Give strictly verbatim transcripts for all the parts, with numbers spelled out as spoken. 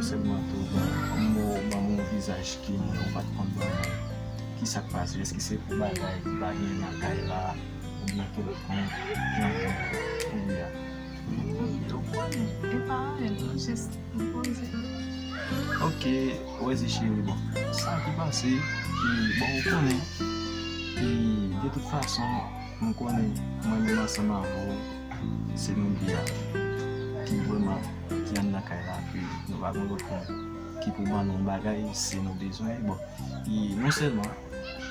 Sèlman tou, bon, kòm ou ban m yon vizaj ki ou pa t konn ban mwen, ki sa k pase? Èske se pou bagay ki pa gen nan kay la, oubyen kèlkonk jan de bagay a? Wi, ou konnen, e pa anyen, non, jis m poze. Ok, wè se cheri, bon, sa ki pase, e, bon, ou konnen, e, de tout fason, m konnen, mwen menm ansanm avè w, se nou de a ki vrèman ki anndan kay la, ke nou pa gen lòt moun ki pou ban nou yon bagay, se nou bezwen, bon, e, non sèlman,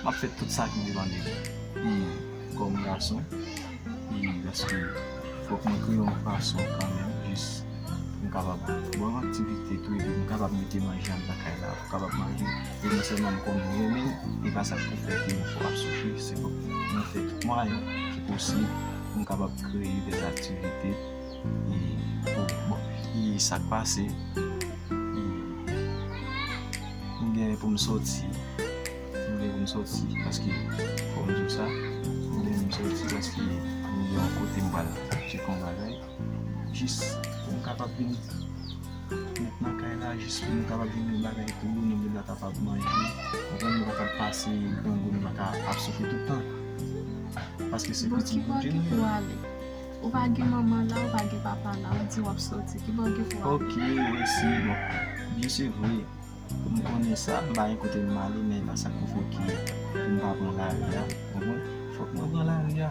m ap fè tout sa ki depann de mwen. E, kòm gason, e, paske fòk mwen kreye yon fason kanmenm, jis pou m kapab ban w aktivite tou, epi m kapab mete manje anndan kay la, pou w kapab manje. E non sèlman m konnen w renmen l, e pa sa k pou fè ke nou fè w ap soufri, se fòk mwen fè tout mwayen ki posib pou m kapab kreye de aktivite, e, pou, bon, e sa k pase, e, m gen pou m sòti, m gen pou m sòti, paske, fò m di w sa, m gen pou m sòti, paske m gen yon kote m pral tcheke yon bagay, jis pou m kapab vin met nan kay la, jis pou nou kapab vin met bagay pou nou, nou menm la kapab manje, konprann, nou pa kapab pase grangou, nou pa ka ap soufri tout tan, paske se pitit Bondye nou ye. Ou pa gen manman la, ou pa gen papa la, ou di w ap sòti. Ki bò w gen pou w ale? Ok, mèsi. Bon, byen se vre. M konnen sa, m pa gen kote m ale, men e pa sa k pou fè ke pou m pa pran lari a. Konprann? Fòk mwen pran lari a.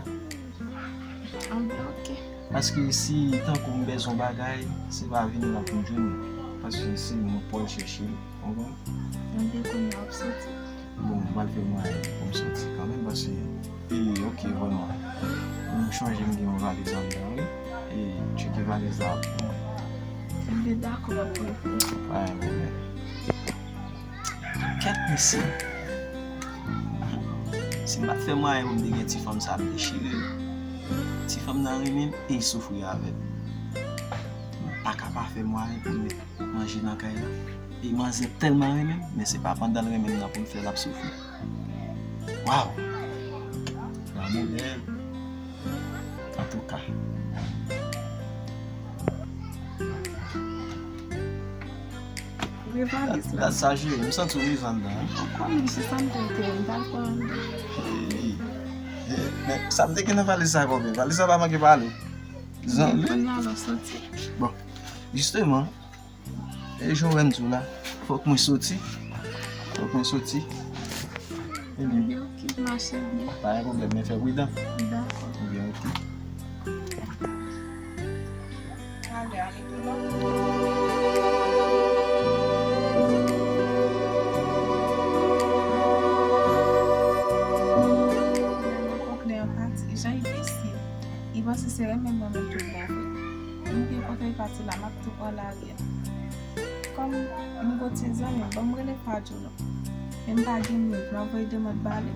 Anben, ok. Paske si tankou m bezwen bagay, se pa vini la pou m jwenn li. Paske se mwen pou al chèche l. Konprann? Anben, kounye a w ap sòti. Bon, m pral fè mwayen pou m sòti kanmenm, paske, e, ok, vrèman. M chonje m gen yon valiz anndan, wi. E, tcheke valiz la pou mwen. Anben, dakò, m ap voye pou ou. Pa gen pwoblèm. Kèt mesye. Si m pa t fè mwayen pou m te gen ti fanm sa, ap dechire. Ti fanm nan renmen m e l soufri avè m. M pa ka pa fè mwayen pou m met manje nan kay la. E manzè tèlman renmen m, men se pa pandan l renmen m nan pou l fè l ap soufri. Waw! Lanmou bèl. Antouka. Ouvri valiz la. Gad sa, cheri, m santi w rive anndan, wi. Ou konnen se sa m te, te, m t al pran anndan. Ey, ey, men sa m te gen nan valiz sa, konbyen? Valiz la pa manke pale. Zanmi. Kounye a l ap sòti. Bon, jisteman, e jan w wè m di w la, fòk mwen soti. Fòk mwen soti. Ebyen. Ebyen, ok, mache byen. Pa gen pwoblèm, men fè pridan. Dakò. Ebyen, ok. Ale, ale, tou lòt. Mwen konprann an pati, jan li visye. Li panse se renmen mwen menm tout bon vre. M byen kontan li pati la, m ap tou pran lari a. Kòm m gon ti zanmi, ban m rele pa Djoulo. Men m pa gen minit, m ap voye demande ba li.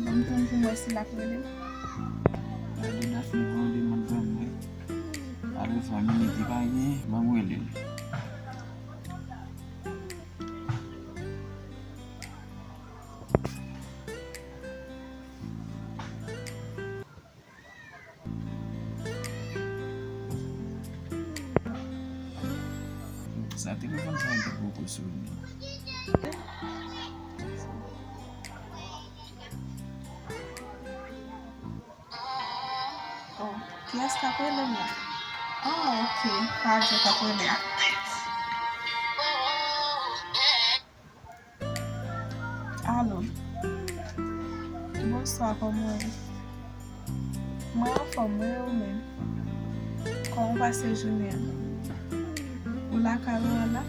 Ban m tann pou m wè si l ap rele m. Gade Dafne voye demande ban mwen. Alò, fwa minit li pa gen, ban m rele l. Sa telefòn sa li te poko sone. Oh, kiyès k ap rele m la? Oh, ok. Pa Djo k ap rele a. Alo. Bonswa, kòman w ye? Mwen anfòm, wi, ou menm? Kòman w pase jounen an? Ou lakay ou an la?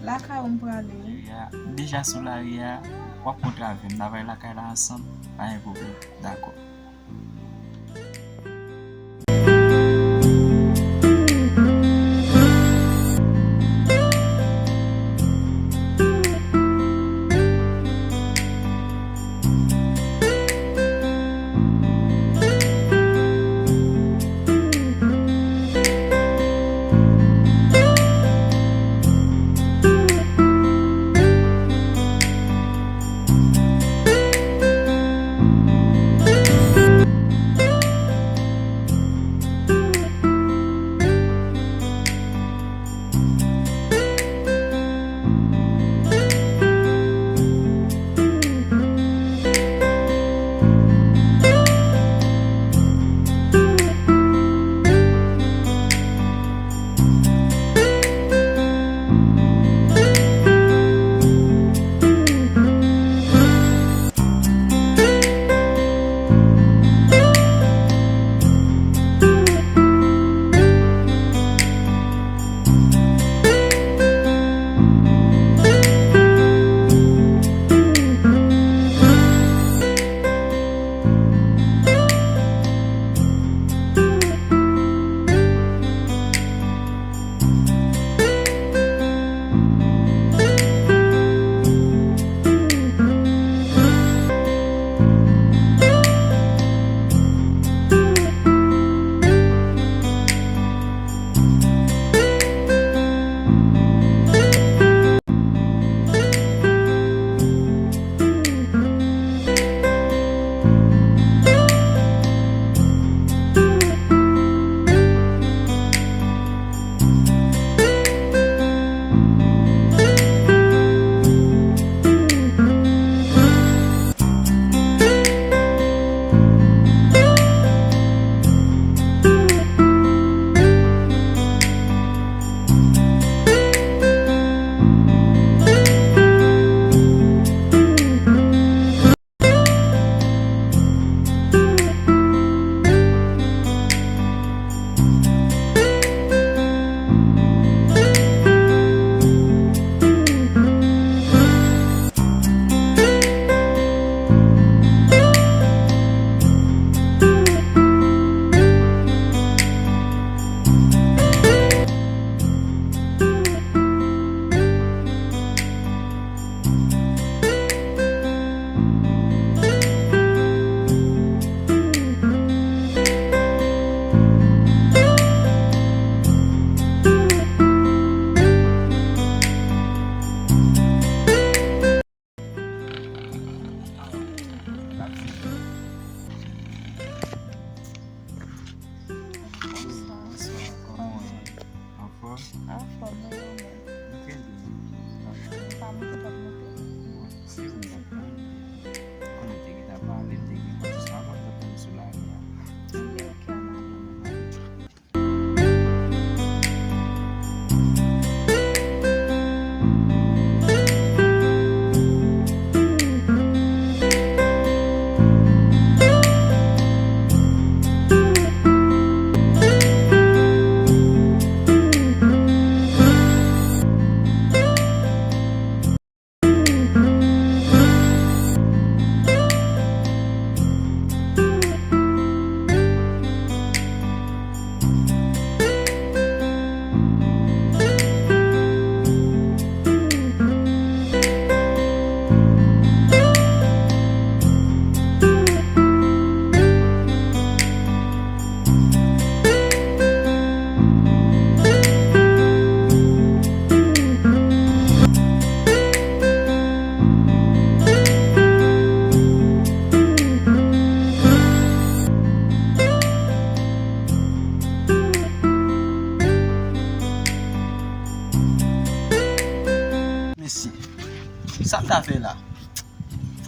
Lakay ou m prale, wi. Lari a, m deja sou lari a, w ap kontre avè m, n a pral lakay la ansanm, pa gen pwoblèm. Dakò.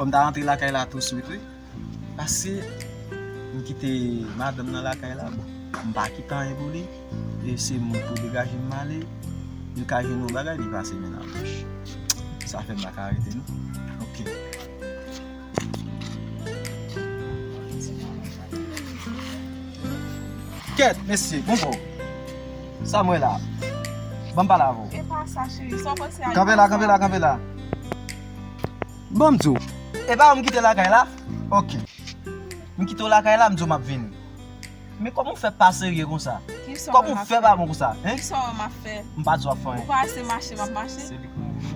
M ta rantre lakay la touswit, wi. Paske m kite madanm nan lakay la, bon, m pa kite anyen pou li. E se mwen pou degaje m ale. Li ka jwenn yon bagay, li pase men nan bouch. Sa fè m pa ka rete, non. Ok. Kèt, mesye, bon, bon. Sa mwen la. Ban m pale avè w. E pa sa, cheri. Sa w panse a... Kanpe la, kanpe la, kanpe la. Ban m di w. E pa ou m kite lakay la? Ok. M kite w lakay la, m di w m ap vini. Men kòman w fè pa serye konsa? Kòman w fè pa bon konsa, hein? Kisa w m ap fè? M pa di w ap fè anyen. Ou pa wè se mache m ap mache? Se li k move.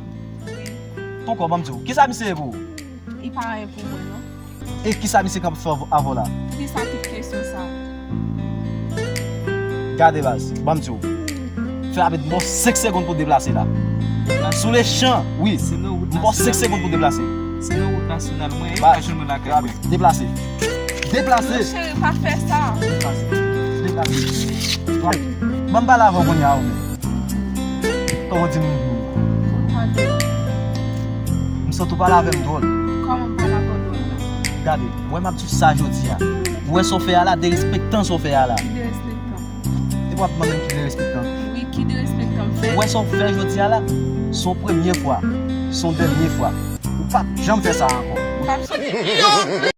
Wi. Poukò, ban m di w. Kisa misye ye pou ou? Li pa anyen pou mwen, non. E kisa misye k ap fè avè w la? Poukisa tout kesyon sa? Gade baz, ban m di w. Fè avèk m ba w senk segonn pou deplase la. Sou le chan, wi. M ba w senk segonn pou deplase. Se nan wout nasyonal mwen ye, ou pa jwenn mwen lakay mwen. Deplase. Deplase. Non, cheri, pa fè sa. Deplase. Deplase. Ban m pale avè w kounye a, ou menm. Kòman w di m? M santi w pale avè m dwòl. Kòman m pale avè w dwòl? Gade, ou wè m ap di w sa jodi a. Ou wè sa w fè a la, derespektan sa w fè a la. Ki derespektan? Depi w ap mande m ki derespektan. Wi, ki derespektan m fè? Ou wè sa w fè jodi a la, se yon premye fwa, se yon dènye fwa. Ou p ap janm fè sa ankò. M p ap janm.